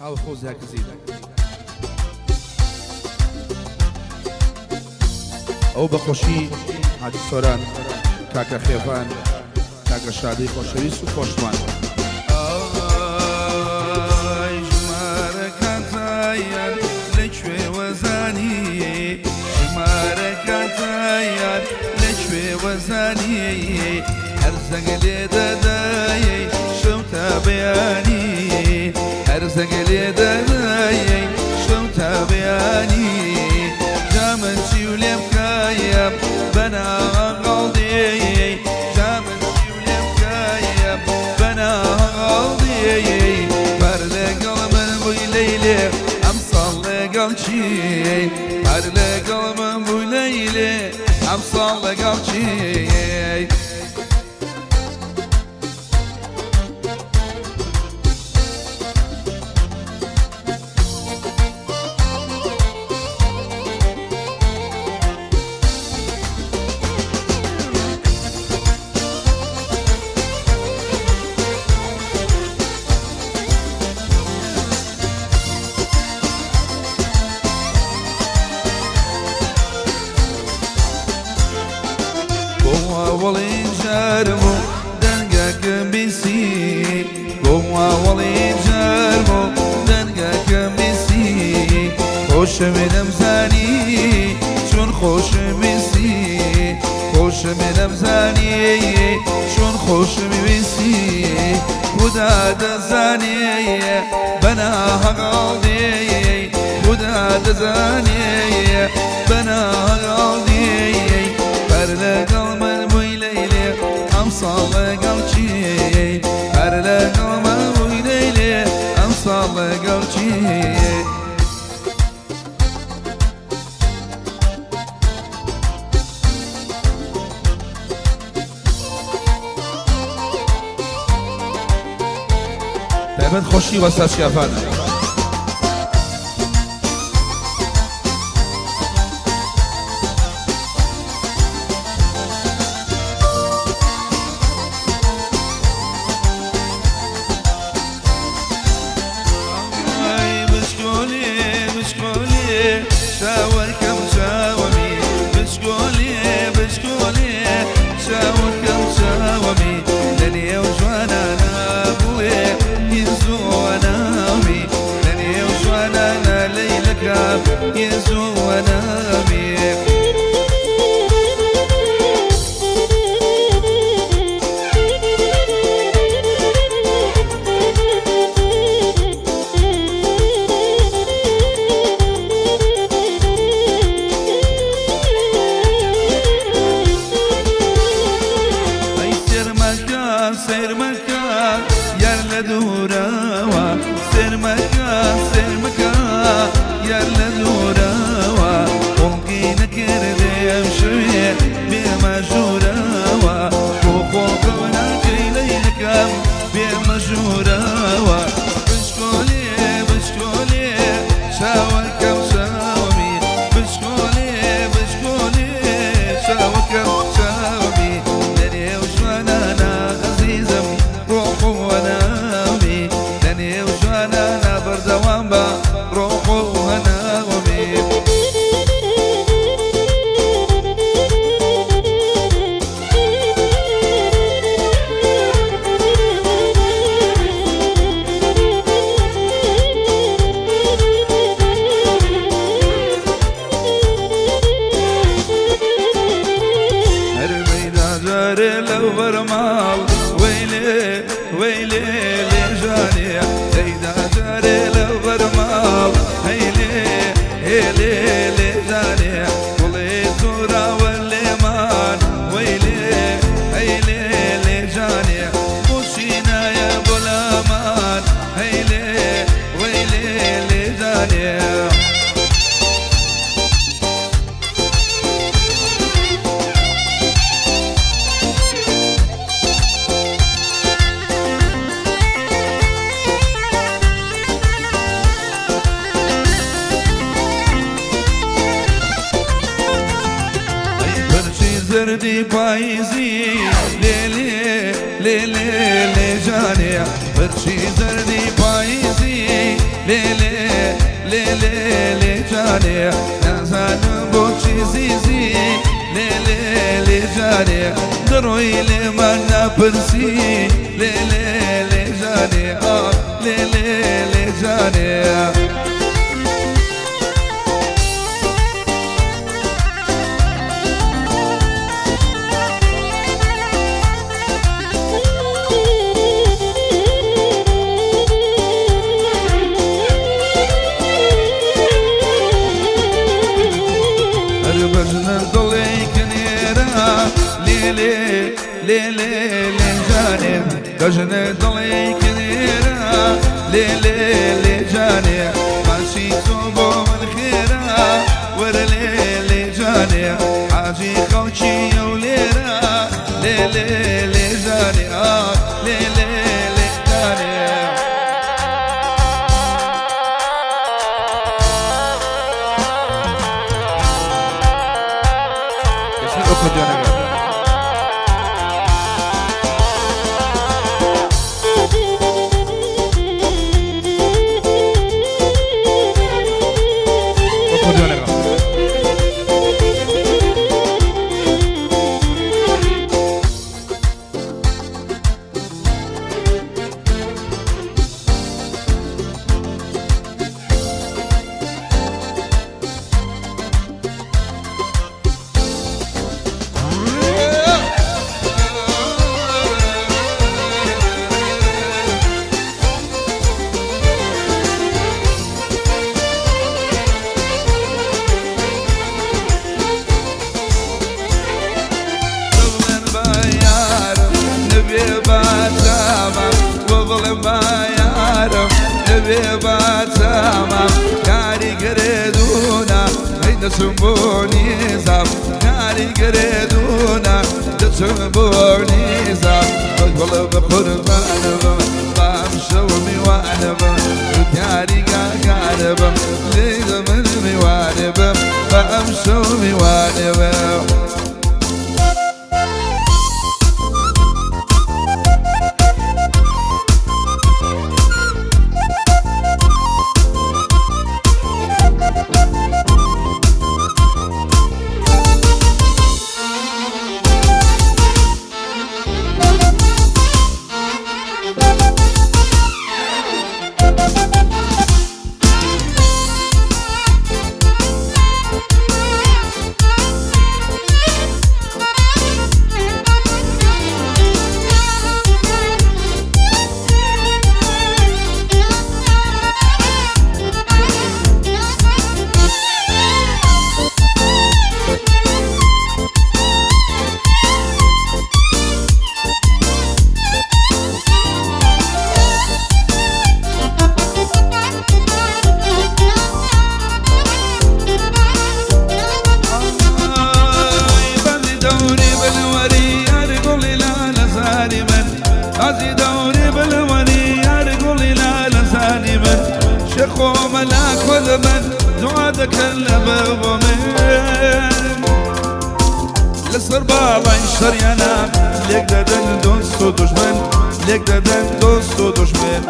هاوخۆ زیاکزی ئەو بە خۆشی حاجی سۆران، کاکە خێفان، کاکە شادەی خۆشەویست و خۆشمان. ئای ژمارەکانتان لەکوێوە زانی، ژمارەکانتان لەکوێوە زانی، هەر زەنگ لێ دەدای شەو تا بەیانی، هەر زەنگ لێ دەدای شەو تا بەیانی، جامن چی و لێم بکایە بەناغەڵ دێی، جامن چی و لێم بکایە بەناغەڵ دێی، پار لەگەڵ من بووی لەیلێ ئەمساڵ لەگەڵ چی، پار لەگەڵ من بووی لەیلێ ئەمساڵ لەگەڵ چی. بۆ ئاوەڵین جارم و دەنگەکەم بیسی، بۆ ئاوەڵین جارم و دەنگەکەم بیسی، خۆشەوێ نەمزانی چۆن خۆشەویستی، خۆشەوێ نەمزانی چۆن خۆشەویستی، خودا دەزانێ بەناهەغاڵ دێ، خودا دەزانێ بەناهەغاڵ دێ، هەر لەگەڵ من بووی لەیلێ ئەمساڵ لەگەڵ چی، هەر لەگەڵ من بووی لەیلێ ئەمساڵ لەگەڵ چی. تایبەت خۆشی وەستا چیافانە. ئای بچکۆلێ بچکۆلێ چاوەکەم چاوەمی، بچکۆلێ بچکۆلێ چاوەکەم چاوەمی، لەنێو جوانانە بڵێ هیچ زۆوەنامی، لەنێو جوانانە لەیلەکە هیچ زۆوەنامی. ئەی سێرمەکە سێرمەکە یار لە دوورەوە، سێرمەکە سێرمەکە یار لە دوورەوە، خۆڵقی نەکردێ ئەم شەوێ بێمە ژوورەوە، بۆ خۆڵقەوە ناکەی لەیلەکەم بێمە ژوورەوە، بچکۆلێ بچکۆلێ چاوەکەم چاوەمی، بچکۆلێ بچکۆلێ چاوەکەم چاوەمی، لەنێو جوانانە ئەزیزم ڕۆح و هەناومی، لەنێو جوانانە بەردەوام بە ڕۆح و هەناومی. هەر مەیدا جارێ لەو بەرماڵ وەیلێ وەیلێ لێژانێ، دەیدا جارێ لەو بەرماڵ هەیلێ هێلێ لێژانێ، گوڵێ زۆراوە لێمان وەیلێ هەیلێ لێژانێ، بۆچی نایە بۆ لامان هەیلێ وەیلێ لێژانێ. ئەی پرچی زەردی پاییزی لێلێ لێلێ لێژانێ، پرچی زەردی پاییزی لێ لێ لێ لێ لێ جانێ نازانم بۆچی زیزی لێ لێ لێ جانێ دڕۆی لێمان ناپرسی لێ لێ لێ جانێ ئا لێ لێ لێ جانێ. بەژنە دڵی کنێرە لێ لێ لێ لێ لێ جانێ بەژنە دڵی کنێرە لێ لێ لێ جانێ ماچی تۆ بۆ من خێرە وەرە لێ لێ جانێ حاجی خەڵکی ئەو لێرە لێ لێ لێ جانێ ئا لێ لێ لێ جانێ. ئۆکۆردیۆنەکە. ئۆکۆردیۆنەکە. دڵم بایارم نەبێ باتامام بۆ بڵێم بایارم نەبێ باتامام کاری گرێدوونە هەی دەچم بۆ نیزام کاری گرێدوونە دەچم بۆ نیزام بەگوڵە بە قوربانەبم بام شەو میوانەبم دیاری گاگانەبم لێ من میوانەبم بام شەو میوانەبم. بازی دەوری بلوەری یار گوڵی لا لەزاری من بازی دەوری بلوەری یار گوڵی لا لەزاری من شێخۆ مەلاک وەدەبن دوعا دەکەن لەبەر بۆ من لەسەر باڵای شەریانە لێک دەدەن دۆست و دوژمن لێک دەدەن دۆست و دوژمن.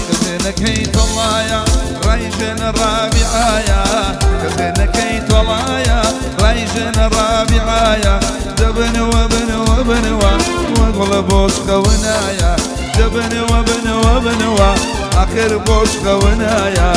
کەزێنەکەی تۆڵایە ڕایژێنە ڕابیعایە کەزێنەکەی تۆڵایە ڕایژێنە ڕابیعایە دەبنەوە بنەوە بنەوە وەگوڵە بۆش خەونایە دەبنەوە بنەوە بنەوە ئاخر بۆش خەونایە.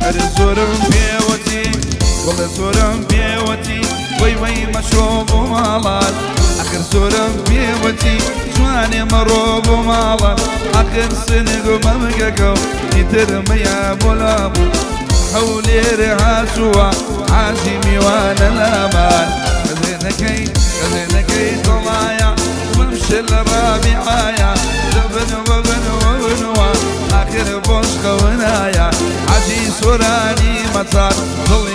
ئەرێ زۆرم پێوەتی، بڵێ زۆرم پێوەتی، وەی وەی مەچۆ بۆ ماڵان. ئەخر زۆرم پێوەتی، جوانێ مەڕۆ بۆ ماڵان. ئەخر سنگ و مەمگەکە و ئیتر مەیە بۆ لابوو. هەولێرێ هاتووە حاجی میوانە لامان. خەزێنەکەی خەزێنەکەی تەڵایە، بمشە لە ڕابیعایە، دەبن وەبن وەبنوە، ئاخر بۆش خەونایە. حاجی سۆرانی مەچار دڵی.